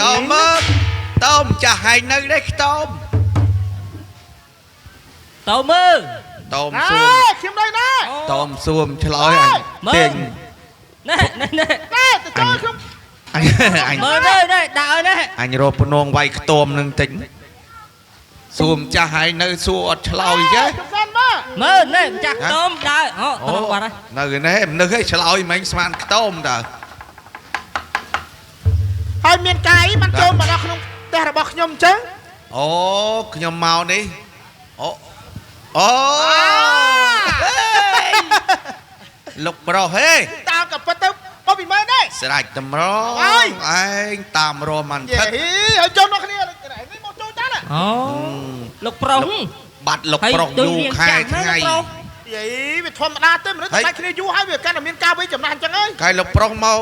តោមមើលតោមចាស់ហែងនៅទេខ្ទម តោមើល តោម អើ សួម ខ្ញុំនៅណា តោមសួមឆ្លើយអញ មើល ទាញ ណែណែណែ ណែទៅចូលខ្ញុំ អញអញ មើលទៅណែដាក់ឲ្យណែ អញរកភ្នងវាយខ្ទមនឹងតិចសួមចាស់ហែងនៅសួរអត់ឆ្លើយចេះ ខ្ញុំសិនមក មើលណែម្ចាស់ខ្ទមដើរអូ អូ ត្រង់បាត់ហើយ នៅឯនេះមិននឹកឯងឆ្លើយមិញស្មានខ្ទមតើ ហើយមានកាយបានចូលមកដល់ក្នុងផ្ទះរបស់ខ្ញុំអញ្ចឹង អូខ្ញុំមកនេះអូអូលោកប្រុសហេ តាមក៏ពិតទៅបងពីមើលដែរ ស្រេចតម្រង អើយ ឯងតាមរមមិន យេ ថិត ហើយចូលមកគ្នានេះមកចូលតាណា អូលោកប្រុស បាត់លោកប្រុស ដូច យូរ រៀង ខែ ចាស់ណា ថ្ងៃ ស់លោកប្រុស យេវាធម្មតាទេមនុស្សតែគ្នាយូរហើយវាកាន់តែមានការវេចំណាស់អញ្ចឹងហើយ ខែលោកប្រុសមក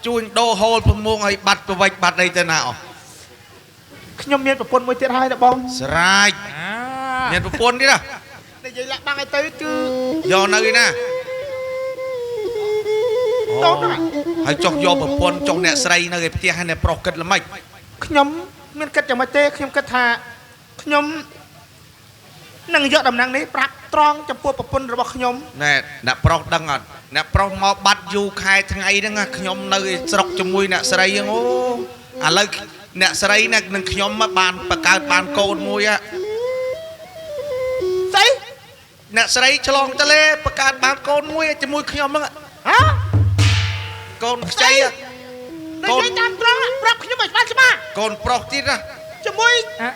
ជួញដូរហូលប្រមួងឲ្យបាត់ប្រវិចបាត់អីទៅណាអស់ ខ្ញុំមានប្រពន្ធមួយទៀតហើយណាបង ស្រេច អា មានប្រពន្ធទៀតណា និយាយលាក់បាំងឲ្យទៅគឺ យកនៅឯណា តូនហ្នឹង ហើយចុះយកប្រពន្ធចុះអ្នកស្រីនៅឯផ្ទះហើយអ្នកប្រុសគិតល្មិច ខ្ញុំមានគិតយ៉ាងម៉េចទេខ្ញុំគិតថាខ្ញុំនឹងយកតំណែងនេះប្រាប់ត្រង់ចំពោះប្រពន្ធរបស់ខ្ញុំ ណែអ្នកប្រុសដឹងអត់អ្នកប្រុសមកបាត់យូរខែថ្ងៃហ្នឹងណាខ្ញុំនៅឯស្រុកជាមួយអ្នកស្រីហ្នឹងអូឥឡូវអ្នកស្រីណានឹងខ្ញុំមកបានបង្កើតបានកូនមួយហ่ะ ស្អី អ្នកស្រីឆ្លងតលេបង្កើតបានកូនមួយជាមួយខ្ញុំហ្នឹង ហ៎ កូនខ្ចីហ่ะ និយាយតាមត្រង់ប្រាប់ខ្ញុំឲ្យច្បាស់ច្បាស់ កូនប្រុសទៀតណា ជាមួយ អា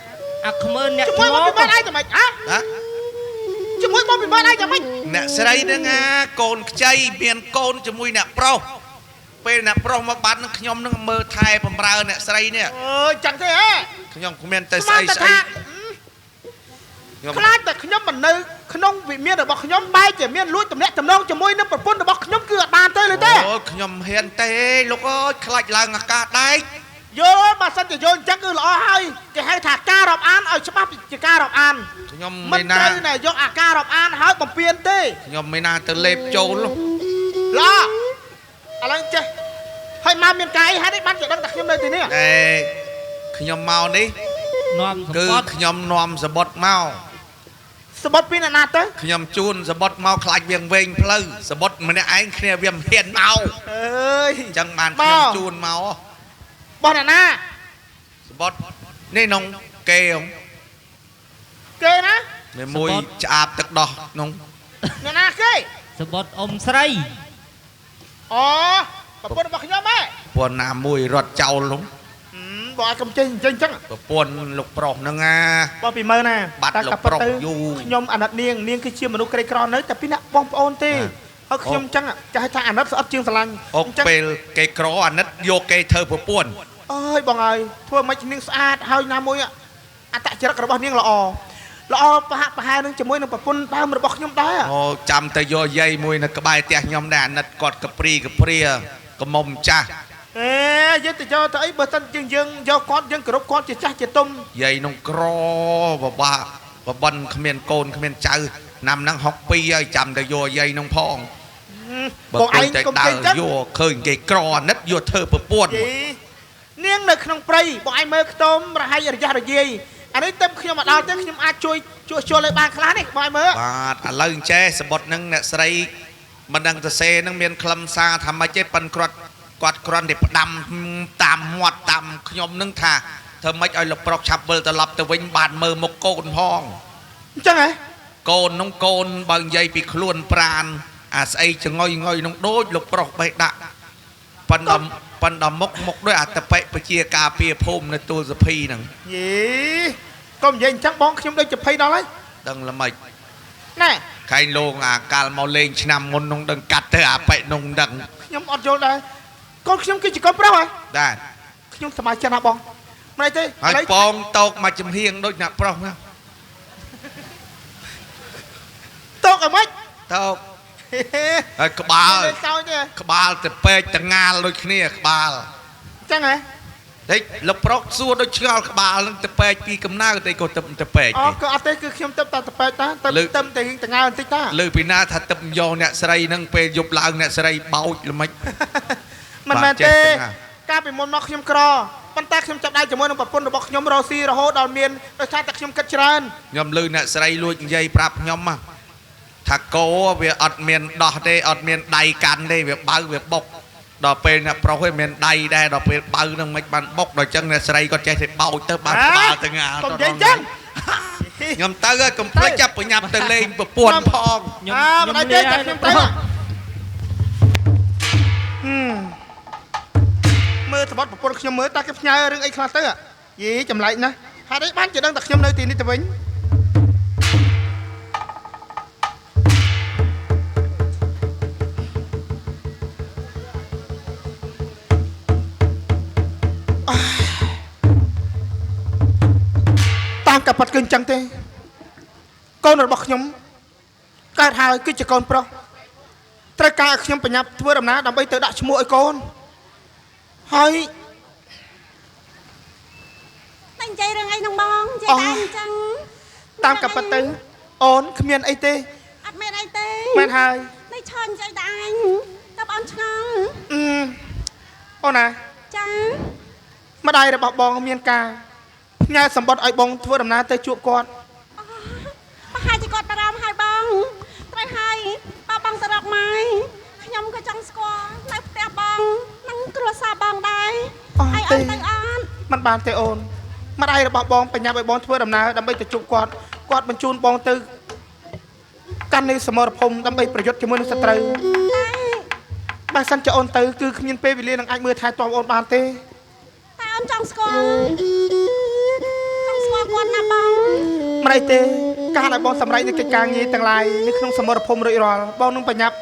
អាក្មើនអ្នក ជាមួយបង ធ្លាប់ ពីមើលឯងតែម៉េចហ៎ ហ៎ ជាមួយបងពីមើលឯងតែម៉េច អ្នកស្រីហ្នឹងណាកូនខ្ចីមានកូនជាមួយអ្នកប្រុសពេលអ្នកប្រុសមកបាត់នឹងខ្ញុំនឹងមើលថែបំរើអ្នកស្រីនេះ អើយចឹងទេហ៎ ខ្ញុំគ្មានតែ ស្មាន ស្អីស្អី តែថា ខ្ញុំ ខ្លាចតែខ្ញុំមិននៅក្នុងវិមានរបស់ខ្ញុំបែរជាមានលួចតំណាក់តំណងជាមួយនឹងប្រពន្ធរបស់ខ្ញុំគឺអត់បានទេឬទេ អូខ្ញុំហ៊ានទេលោកអើយខ្លាចឡើងអាកាសដែក យល់បើសិនជាយល់អញ្ចឹងគឺល្អហើយគេហៅថាការរាប់អានឲ្យច្បាស់ជាការរាប់អាន ខ្ញុំ មិន មិនណា ត្រូវណាយកអាការរាប់អានហើយបំពេញទេ ខ្ញុំមិនណាទៅលេបចូលនោះ ល្អឥឡូវចេះហើយមកមានការអីហេតុអីបានជាដឹងតែខ្ញុំនៅទីនេះ អេខ្ញុំមកនេះ នាំសម្ គឺ បត្តិ ខ្ញុំនាំសបុតមក សបុតពីអ្នកណាទៅ ខ្ញុំជូនសបុតមកខ្លាចវាងវែងផ្លូវសបុតម្នាក់ឯងគ្នាវាមិនហ៊ានមក អើយ អញ្ចឹងបានខ្ញុំ មក ជូនមក បោះអ្នកណា សបុតនេះនងគេហង គេណា មានមួយឆ្អាបទឹកដោះនង អ្នកណាគេ សម្បត្តិអ៊ំស្រី អូប្រពន្ធរបស់ខ្ញុំហ៎ ប្រពន្ធណាមួយរត់ចោលនង បងឲ្យកុំចេញអញ្ចឹងអញ្ចឹង ប្រពន្ធលោកប្រុសហ្នឹងណា បងពីមើលណា បាត់ តែ លោកប្រុស ក៏ពិតទៅ យូរ ខ្ញុំអាណិតនាងនាងគឺជាមនុស្សក្រីក្រនៅតែពីអ្នកបងប្អូនទេហើយខ្ញុំអញ្ចឹងចាស់ថាអាណិតស្អត់ជាងស្រឡាញ់ អុក អញ្ចឹង ពេលគេក្រអាណិតយកគេធ្វើប្រពន្ធ អើយបងអើយធ្វើមិននាងស្អាតហើយណាមួយអត្តចរិតរបស់នាងល្អល្អប្រហាក់ប្រហែលនឹងជាមួយនឹងប្រពន្ធដើមរបស់ខ្ញុំដែរ អូចាំតែយកយាយមួយនៅក្បែរផ្ទះខ្ញុំដែរអាណិតគាត់កព្រីកព្រាកមុំចាស់ អេយើងទៅយកទៅអីបើសិនជាងយើងយកគាត់យើងគោរពគាត់ជាចាស់ជាទុំ យាយនោះក្របបាក់បបិនគ្មានកូនគ្មានចៅឆ្នាំហ្នឹង62ហើយចាំតែយកយាយនោះផងបើ បងឯង គួយតែដើរ កុំចេញចឹង យកឃើញគេក្រអាណិតយកធ្វើប្រពន្ធ យីនាងនៅក្នុងព្រៃបងឯងមើលខ្ទមរហៃរយះរយាយអានេះទៅខ្ញុំមកដល់ទៅខ្ញុំអាចជួយជួយជួលឲ្យបានខ្លះនេះបងឯងមើល បាទឥឡូវអញ្ចេះសបុតហ្នឹងអ្នកស្រីមិនដឹងទៅសេហ្នឹងមានខ្លឹមសារថាម៉េចទេប៉ិនគ្រាន់គាត់គ្រាន់តែផ្ដាំតាមមាត់តាមខ្ញុំហ្នឹងថាធ្វើម៉េចឲ្យលោកប្រុសឆាប់វិលត្រឡប់ទៅវិញបានមើលមុខកូនផង អញ្ចឹងហ៎ កូននោះកូនបើនិយាយពីខ្លួនប្រានអាស្អីចងុយងុយនោះដូចលោកប្រុសបេះដាក់ប៉ិនដល់ប៉ិនដល់មុខមុខដូចអតបិពជាការពារភូមិនៅទួលសភីហ្នឹង យីកុំនិយាយអញ្ចឹងបងខ្ញុំដូចជាភ័យដល់ហើយ ដឹងល្មិច ណែ ខែងលោកអាកាលមកលេងឆ្នាំមុននោះដឹងកាត់ទៅអាបិនោះដឹង ខ្ញុំអត់យល់ដែរកូនខ្ញុំគឺជាកូនប្រុសហ៎ ដែរ ខ្ញុំសប្បាយចិត្តណាស់បងមិនអីទេ ហើយ ឥឡូវ ពងតោកមកចំហៀងដូចអ្នកប្រុសណា តោកឲ្យម៉េច តោកហើយក្បាល លេងសើចទេ ក្បាលទៅពេកតងាលដូចគ្នាក្បាល អញ្ចឹងហ៎ តិចលោកប្រុសសួរដូចឆ្ងល់ក្បាលនឹងទៅពេកពីកំណើតអីក៏ទៅពេក អូក៏អត់ទេគឺខ្ញុំទៅតែតពេកតាទៅ លើក ទៅតែរៀងតងើបន្តិចតា លើពីណាថាទឹកយកអ្នកស្រីនឹងពេលយប់ឡើងអ្នកស្រីបោចល្មិច មិនមែន បាទចេះ ទេ ទាំងណា កាលពីមុនមកខ្ញុំក្រ ប៉ុន្តែខ្ញុំចាប់ដៃជាមួយនឹងប្រពន្ធរបស់ខ្ញុំរស់ស៊ីរហូតដល់មានដោយសារតែខ្ញុំគិតច្រើន ខ្ញុំឮអ្នកស្រីលួចនិយាយប្រាប់ខ្ញុំហ៎ថាគោវាអត់មានដោះទេអត់មានដៃកាន់ទេវាបើវាបុកដល់ពេលអ្នកប្រុសឯងមានដៃដែរដល់ពេលបើនឹងមិនបានបុកដល់ចឹងអ្នកស្រីគាត់ចេះតែបោចទៅបានក្បាលទៅងា កុំនិយាយចឹង ខ្ញុំទៅហើយកុំភ្លេចចាប់បញ្ញាប់ទៅលេងប្រពន្ធផង ខ្ញុំ អើមិនអីទេចាំខ្ញុំទៅមើលសម្បត្តិប្រពន្ធខ្ញុំមើលតើគេផ្ញើរឿងអីខ្លះទៅយីចម្លែកណាស់ហេតុអីបានជាដឹងតែខ្ញុំនៅទីនេះទៅវិញតាមកាប៉ាត់គឺអញ្ចឹងទេកូនរបស់ខ្ញុំកើតហើយគឺជាកូនប្រុសត្រូវការឲ្យខ្ញុំបញ្ញាប់ធ្វើដំណើរដើម្បីទៅដាក់ឈ្មោះឲ្យកូនហើយ តែនិយាយរឿងអីហ្នឹងបងនិយាយតែអញ្ចឹង តាមកាប៉ាត់ទៅអូនគ្មានអីទេ អត់មានអីទេ មែនហើយ នេះឆននិយាយតែអញតើបងឆ្ងល់ អូនណា ចា ម្ដាយរបស់បងមានការផ្ញើសម្បត្តិឲ្យបងធ្វើដំណើរទៅជួបគាត់ ប្រហែលជាគាត់បារម្ភហើយបងត្រូវហើយបើបងទៅរកម៉ែខ្ញុំក៏ចង់ស្គាល់នៅផ្ទះបងនិងគ្រួសារបងដែរហើយអត់ទៅអត់ មិនបានទេអូនម្ដាយរបស់បងបញ្ញាប់ឲ្យបងធ្វើដំណើរដើម្បីទៅជួបគាត់គាត់បញ្ជូនបងទៅកាន់នៅសមរភូមិដើម្បីប្រយុទ្ធជាមួយនឹងសត្រូវ តែ បើសិនជាអូនទៅគឺគ្មានពេលវេលានឹងអាចមើលថែទាំអូនបានទេ តែអូនចង់ស្គាល់ចង់ស្គាល់គាត់ណាបង មិនអីទេការឲ្យបងសម្រេចនៅកិច្ចការងារទាំងឡាយនៅក្នុងសមរភូមិរួចរាល់បងនឹងបញ្ញាប់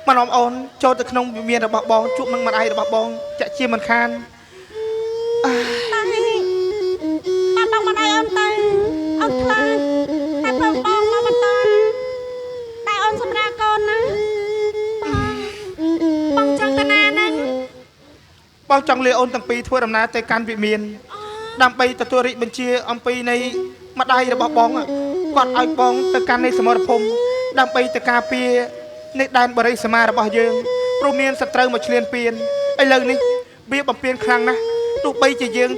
មកនាំអូនចូលទៅក្នុងវិមានរបស់បងជួបនឹងម្ដាយរបស់បងចាក់ជាមិនខាន តែបានបងមិនឲ្យអូនទៅអូនខ្លាចតែព្រមបងមកមិនតាន់តែអូនសម្រាប់កូនណា បងចង់តាណាហ្នឹង បងចង់លាអូនទាំងពីរធ្វើដំណើរទៅកាន់វិមានដើម្បីទទួលរាជបញ្ជាអំពីនៃម្ដាយរបស់បងគាត់ឲ្យបងទៅកាន់នៃសមរភូមិដើម្បីទៅការពារនៃដែនបរិសមារបស់យើងព្រោះមានសត្រូវមកឈ្លានពានឥឡូវនេះវាបំពេញខ្លាំងណាស់ទោះបីជាយើង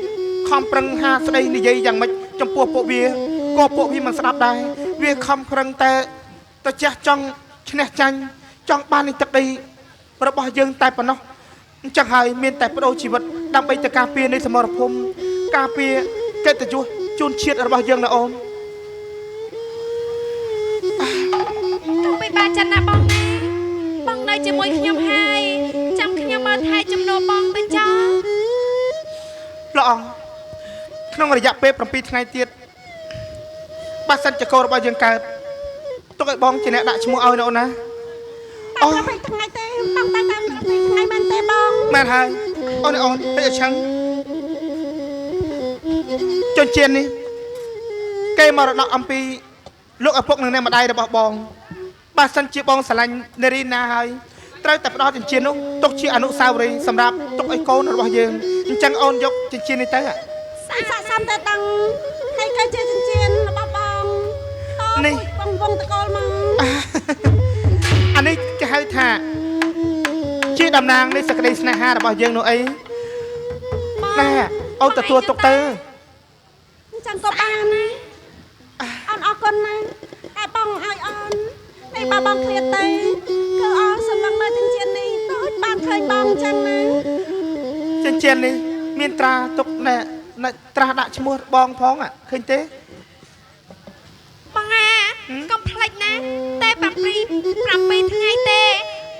ខំប្រឹងហាស្ដីនិយាយយ៉ាងម៉េចចំពោះពួកវាក៏ពួកវាមិនស្ដាប់ដែរវាខំប្រឹងតែតចេះចង់ឈ្នះចាញ់ចង់បាននៃទឹកដីរបស់យើងតែប៉ុណ្ណោះអញ្ចឹងហើយមានតែបដូរជីវិតដើម្បីទៅការពារនៃសមរភូមិការពារកិត្តិយសជូនជាតិរបស់យើងណាអូនក ុំពិបាកចិត្តណាបងណាបងនៅជាមួយខ្ញុំហើយចាំខ្ញុំមើលថែជំនួសបងទៅចោល ល្អក្នុងរយៈពេល7ថ្ងៃទៀតបើសិនជាកូនរបស់យើងកើតទុកឲ្យបងជាអ្នកដាក់ឈ្មោះឲ្យណាអូនណា តែ7ថ្ងៃទេបងតែតាម7ថ្ងៃមែនទេបង មែនហើយអូនអូនពេកឲ្យឆឹងជនជាតិនេះគេមរតកអំពីលោកឪពុកនិងអ្នកម្ដាយរបស់បងបើសិនជាបងស្រឡាញ់នារីណាហើយត្រូវតែផ្ដល់ចិញ្ចៀននោះទុកជាអនុស្សាវរីយ៍សម្រាប់ទុកឲ្យកូនរបស់យើងអញ្ចឹងអូនយកចិញ្ចៀននេះទៅ សាក់សំតែដឹងហើយក៏ជាចិញ្ចៀនរបស់បង នេះ បងវងតកូលមក អានេះគេហៅថាជាតំណាងនៃសក្តីស្នេហារបស់យើងនោះអីណែអូនទទួលទុកទៅ អញ្ចឹងក៏បានណាអូនអរគុណណាស់តែបងឲ្យអូននេះបើបងឃ្លាតទៅគឺអូនសម្លឹងមើលចិញ្ចៀននេះដូចបានឃើញបងអញ្ចឹងណា ចិញ្ចៀននេះមានត្រាទុកណែត្រាដាក់ឈ្មោះបងផងឃើញទេ បងអាកុំភ្លេចណាតែ7ថ្ងៃទេ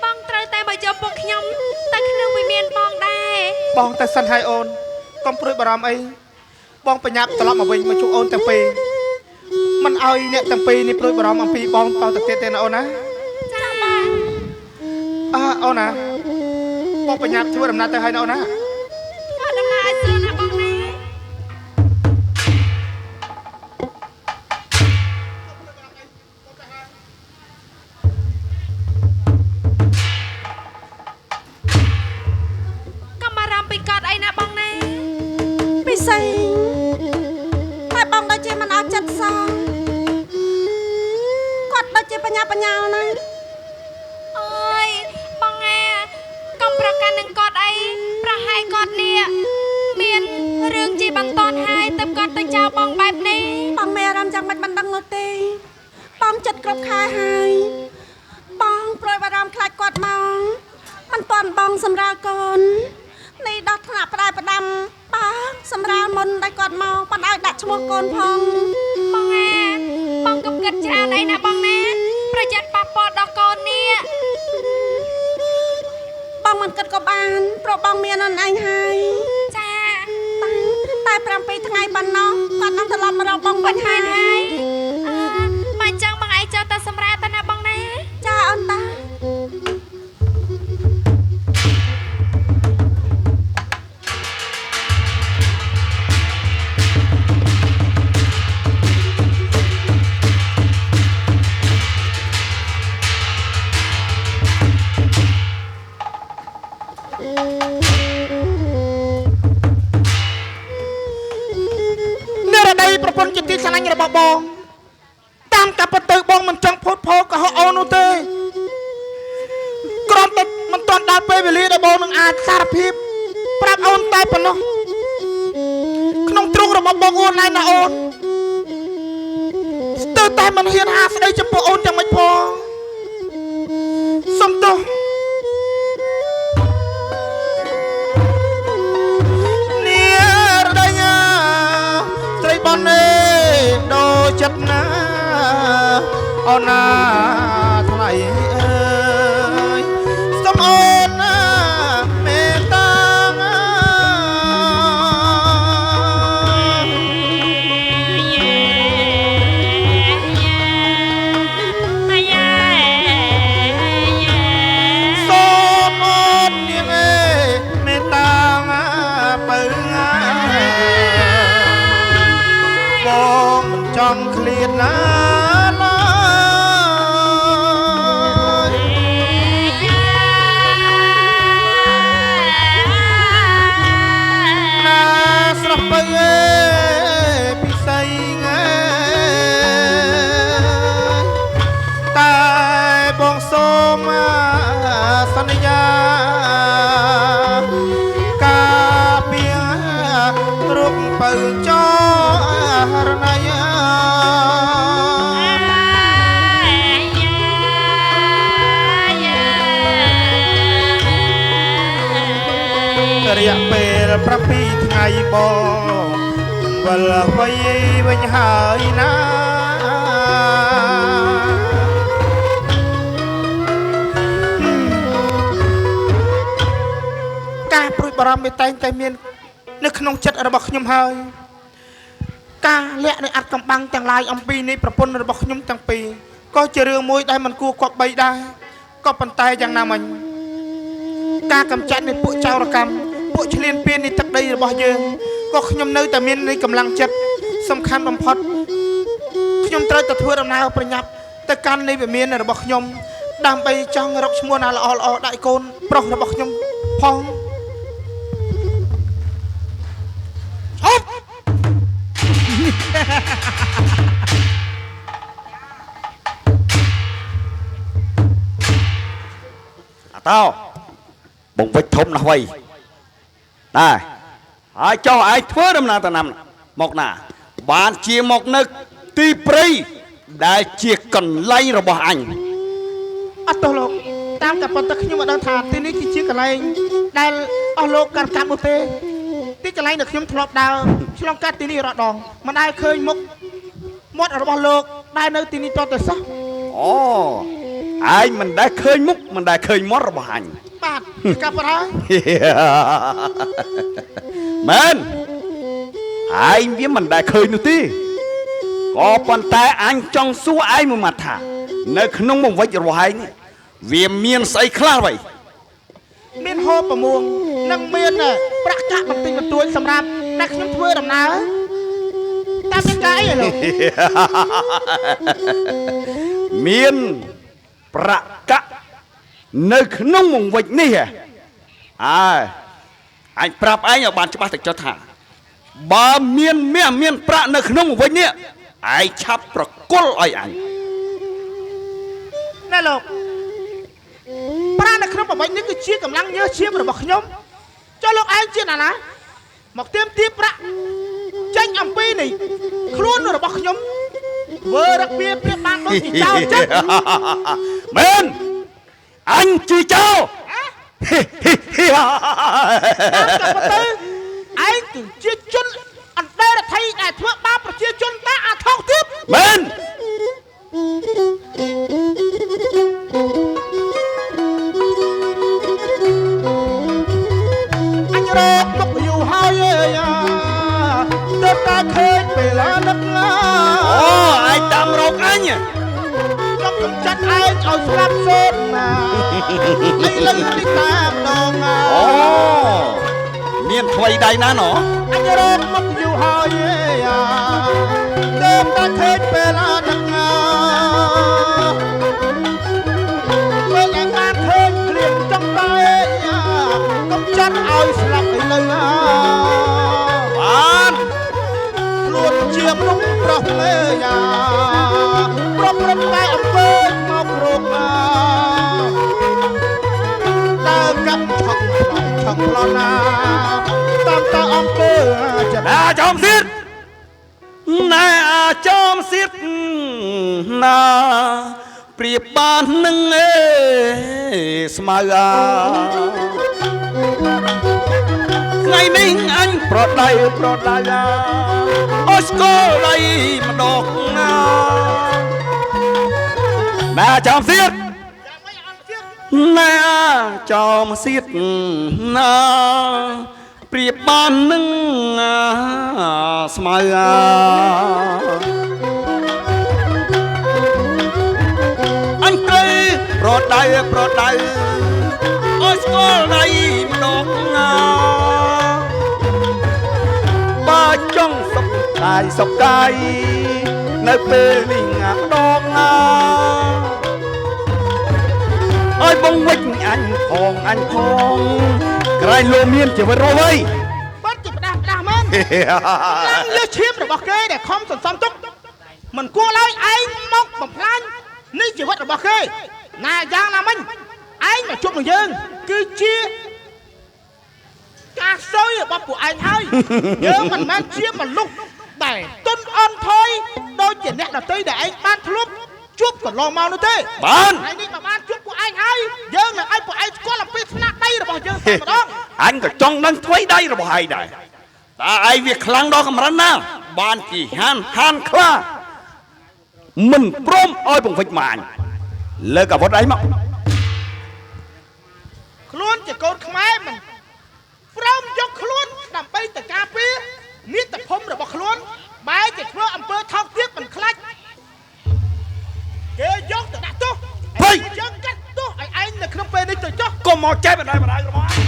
បងត្រូវតែមកយកពួកខ្ញុំទៅក្នុងវិមានបងដែរ បងតែសិនហើយអូនកុំព្រួយបារម្ភអីបងបញ្ញាប់ត្រឡប់មកវិញមកជួបអូនទាំងពីរមិនឲ្យអ្នកទាំងពីរនេះព្រួយបារម្ភអំពីបងតទៅទៀតទេណាអូនណា ចាបង អើអូនណាបងបញ្ញាប់ធ្វើដំណើរទៅហើយណាអូនណា ធ្វើដំណើរឲ្យស្រួលណាបងណាកុំបារម្ភពីគាត់អីណាបងណា ពិសេសតែបងដូចជាមិនអត់ចិត្តសោះគាត់ដូចជាបញ្ញាបញ្ញាលណា អើយបងអាកុំប្រកាន់នឹងគាត់អីប្រហែលគាត់នេះមាន គ្រប់ខែហើយបងប្រួយបារម្ភខ្លាចគាត់មកមិនទាន់បងសម្រាលកូននេះដល់ថ្នាក់ផ្ដាយផ្ដាំបងសម្រាលមុនដែលគាត់មកមិនឲ្យដាក់ឈ្មោះកូនផងបងអាបងកុំគិតច្រើនអីណាបងណាប្រយ័ត្នប៉ះពាល់ដល់កូននេះបងមិនគិតក៏បានព្រោះបងមានអូនឯងហើយចាតែ7ថ្ងៃប៉ុណ្ណោះគាត់នឹងត្រឡប់មករកបងវិញហើយអឺមកចឹងបងឯងចូលទៅសម្រាលតាណាបងណាចាអូនតា ប្រពន្ធជាទីស្រឡាញ់របស់បងតាមការពិតទៅបងមិនចង់ផូតផោកុហកអូននោះទេគ្រាន់តែមិនទាន់ដល់ពេលវេលាដែលបងនឹងអាចសារភាពប្រាប់អូនតែប៉ុណ្ណោះក្នុងទ្រុងរបស់បងអូនណែណាអូនស្ទើរតែមិនហ៊ានហាស្ដីចំពោះអូនយ៉ាងម៉េចផងសុំទោសចិត្តណាអូនណាថ្លៃអើយសូមអូនណាមេត្តាសូមអូននាងអើយមេត្តាពៅបងមិនចង់ឃ្លាតណាឡើយណាស្រស់ពៅអើយពិសីងើយតែបងសូមសន្យាការពាររូបពៅចោរណយរយៈពេល7ថ្ងៃបងវិលវ័យវិញហើយណាការព្រួយបារម្ភវាតែងតែមាននៅក្នុងចិត្តរបស់ខ្ញុំហើយការលាក់នៃអត្តកំបាំងទាំងឡាយអំពីនៃប្រពន្ធរបស់ខ្ញុំទាំងពីរក៏ជារឿងមួយដែលមិនគួរគប្បីដែរក៏ប៉ុន្តែយ៉ាងណាមិញការកម្ចាត់នៃពួកចោរកម្មពួកឈ្លានពាននៃទឹកដីរបស់យើងក៏ខ្ញុំនៅតែមាននៃកម្លាំងចិត្តសំខាន់បំផុតខ្ញុំត្រូវតែធ្វើដំណើរប្រញាប់ទៅកាន់នៃវិមានរបស់ខ្ញុំដើម្បីចង់រកឈ្មោះណាល្អល្អដាក់កូនប្រុសរបស់ខ្ញុំផង អាតោបងវិចធំណាស់វៃដែរហើយចុះឯងធ្វើដំណើរទៅណាមកណាបានជាមកនៅទីព្រៃដែលជាកន្លែងរបស់អញអត់ទោះលោកតាមតែប៉ុន្តែខ្ញុំមិនដឹងថាទីនេះគឺជាកន្លែងដែលអស់លោកកាន់កាប់នោះទេទីកន្លែងដែលខ្ញុំធ្លាប់ដើរឆ្លងកាត់ទីនេះរាល់ដងមិនដែលឃើញមុខមាត់របស់លោកដែលនៅទីនេះតទៅសោះអូឯងមិនដែលឃើញមុខមិនដែលឃើញមាត់របស់អញបាទកាប់អត់ហើយមែនឯងវាមិនដែលឃើញនោះទេក៏ប៉ុន្តែអញចង់សួរឯងមួយម៉ាត់ថានៅក្នុងបង្វិចរបស់ឯងនេះវាមានស្អីខ្លះអ្វីមានហូបប្រមួងនិងមានប្រាក់កាក់បន្តិចបន្តួចសម្រាប់ដែលខ្ញុំធ្វើដំណើរតាមមានការអីហ៎លោកមានប្រាក់កាក់នៅក្នុងបង្វិចនេះហ៎អើអញប្រាប់ឯងឲ្យបានច្បាស់ទៅចុះថាបើមានមាសមានប្រាក់នៅក្នុងបង្វិចនេះឯងឆាប់ប្រគល់ឲ្យអញណែលោកប្រាក់នៅក្នុងបង្វិចនេះគឺជាកម្លាំងញើសឈាមរបស់ខ្ញុំចុះលោកឯងជាណាណាមកទៀមទាប្រាក់ចេញអំពីនេះខ្លួនរបស់ខ្ញុំ ធ្វើរកវាប្រៀបបានដូចជាចោលចឹង មែនអញជាចោល តាមតែទៅឯងគឺជាជនអន្តរថៃដែលធ្វើបាបប្រជាជនតាអាថោកទៀត មែន អញរកមុខយូរហើយទៅតែឃើញពេលនឹក អូឯងតាមរកអញ ចង់កំចាត់ឯងឲ្យស្លាប់សូត្រណាឥឡូវនេះតាមដង អូមានថ្វីដៃណាណោះ អញរកមុខយូរហើយទៅតែឃើញពេលនឹកពេលឯងបានឃើញព្រាមចង់តែកំចាត់ឲ្យស្លាប់ឥឡូវ បាន ខ្លួនជាមនុស្សប្រុសលេយ៉ាប្រព្រឹត្តតែអំពើមកគ្រោកណាដើរកាប់ឆឹងឆឹងប្លន់ណាតាមតអំពើចិត្ត ណាចំសៀតណែអាចមសៀតណាប្រៀបបាននឹងអេស្មៅអាថ្ងៃនេះអញប្រដៅប្រដៅអូស្គលដៃម្ដងណាណាចំសៀតណាចំសៀតណាប្រៀបបាននឹងស្មៅអាអញត្រូវប្រដៅប្រដៅអូស្គាល់ដៃម្ដងណាបើចង់សុខកាយសុខកាយនៅពេលនេះម្ដងណាឲ្យបងវិញអញផងអញផងក្រែងលោមានជីវិតរស់ហើយ បាត់ជាផ្ដាស់ផ្ដាស់មែនឡើងលើឈាមរបស់គេដែលខំសន្សំទុកមិនគួរឡើយឯងមកបំផ្លាញនេះជីវិតរបស់គេណាយ៉ាងណាមិញឯងមកជួបនឹងយើងគឺជាការសើរបស់ពួកឯងហើយយើងមិនមែនជាមនុស្សដែលទុនអន់ថយដូចជាអ្នកដទៃដែលឯងបានធ្លាប់ជួបកន្លងមកនោះទេ បាន ថ្ងៃនេះមកបានជួបពួកឯងហើយយើងនឹងឲ្យពួកឯងស្គាល់អំពីស្នាដៃរបស់យើងតែម្ដង អញក៏ចង់ដឹងថ្មីដៃរបស់ឯងដែរតើឯងវាខ្លាំងដល់កម្រិតណាបានជាហានហានខ្លាមិនព្រមឲ្យបង្វិចមកអញលើកអាវុធឯងមក ខ្លួនជាកូនខ្មែរមិនព្រមយកខ្លួនដើម្បីទៅការពារមាតុភូមិរបស់ខ្លួនបែរជាធ្វើអំពើថោកទាបមិនខ្លាចគេយកទៅដាក់ទោសយើងកាត់ទោសឲ្យឯងនៅក្នុងពេលនេះទៅចុះ កុំមកចេះបណ្ដោយបណ្ដោយរបស់ឯង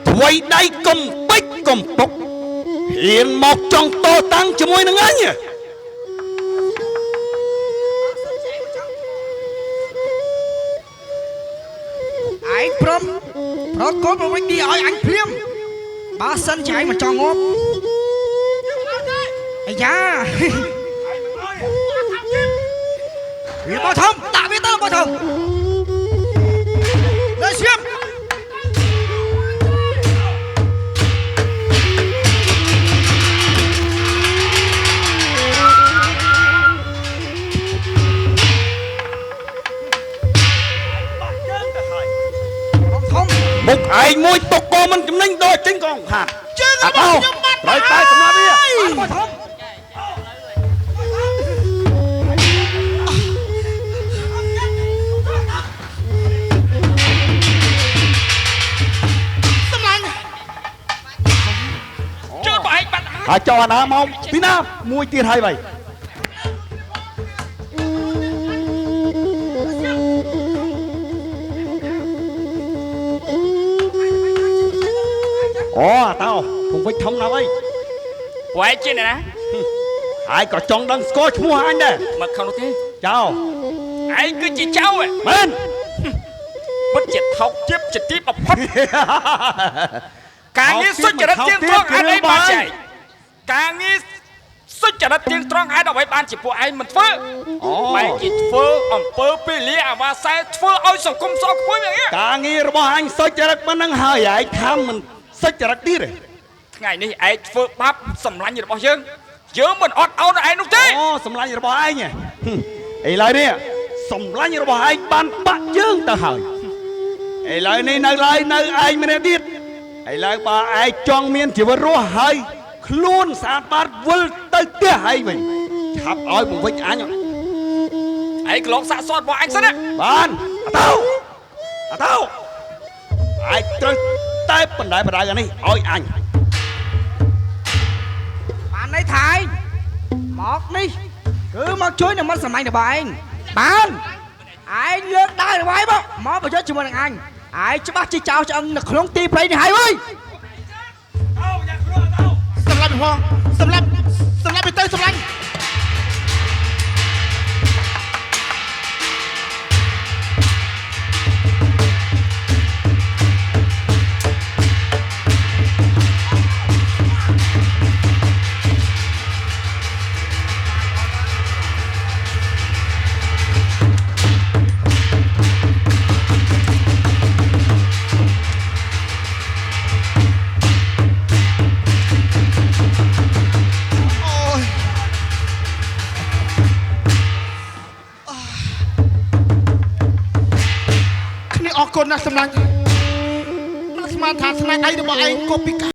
ថ្វីដៃកំពេចកំពុកហ៊ានមកចង់តតាំងជាមួយនឹងអញ ឯងព្រមប្រកបប្រវិញនេះឲ្យអញភ្លាមបើសិនជាឯងមិនចង់ងាប់អាយ៉ាវាបោះធំដាក់វាទៅបោះធំដល់ឈាម មុខឯងមួយຕົកកមិនចំណេញដល់ចេញកងខាត ជើងរបស់ខ្ញុំបាត់ ត្រូវតែសម្រាប់វា បោះធំ សម្លាញ់ ជើងបើឯងបាត់ហើយ ហើយចោលអាណាមកពីណាមួយទៀតហើយបីអូអាតោពងវិចធំណាស់អី ពួកឯងជាអ្នកណា ហើយក៏ចង់ដឹងស្គាល់ឈ្មោះអញដែរ មកខំនោះទេ ចៅ ឯងគឺជាចៅហ៎ មែន ពិតជាថោកទាបជាទីបំផុតការងារសុចរិតទៀងត្រង់ហេតុអីបានជាឯងការងារសុចរិតទៀងត្រង់ហេតុអ្វីបានជាពួកឯងមិនធ្វើ អូ បែរជាធ្វើអំពើពីលាអាវ៉ាសែធ្វើឲ្យសង្គមសោកខ្ពើមយ៉ាងនេះ ការងាររបស់អញសុចរិតប៉ុណ្ណឹងហើយឯងថាមិនសុចរិតទៀតទេ ថ្ងៃនេះឯងធ្វើបាបសម្លាញ់របស់យើងយើងមិនអត់ឱនឲ្យឯងនោះទេ អូសម្លាញ់របស់ឯងហ៎ឥឡូវនេះសម្លាញ់របស់ឯងបានបាក់ជើងទៅហើយឥឡូវនេះនៅឡើយនៅឯងម្នាក់ទៀតឥឡូវបើឯងចង់មានជីវិតរស់ហើយខ្លួនស្អាតបាតវិលទៅផ្ទះឯងវិញឆាប់ឲ្យបង្វិចអញ ឯងក្លងសាក់សតរបស់អញសិនណា បានអតោអតោឯងត្រូវតែបណ្ដាយបណ្ដាយអានេះឲ្យអញ បានន័យថាឯងមកនេះគឺមកជួយនឹងមិត្តសម្លាញ់របស់ឯងបានឯងលើកដៃរបស់ឯងមកប្រយុទ្ធជាមួយនឹងអញឯងច្បាស់ជាចៅឆ្អឹងនៅក្នុងទីព្រៃនេះហើយវើយ សម្លាប់ផងសម្លាប់សម្លាប់ទៅសម្លាញ់អូយគ្នាអរគុណណាស់សម្លាញ់មិនស្មានថាស្នាដៃរបស់ឯងក៏ពិការ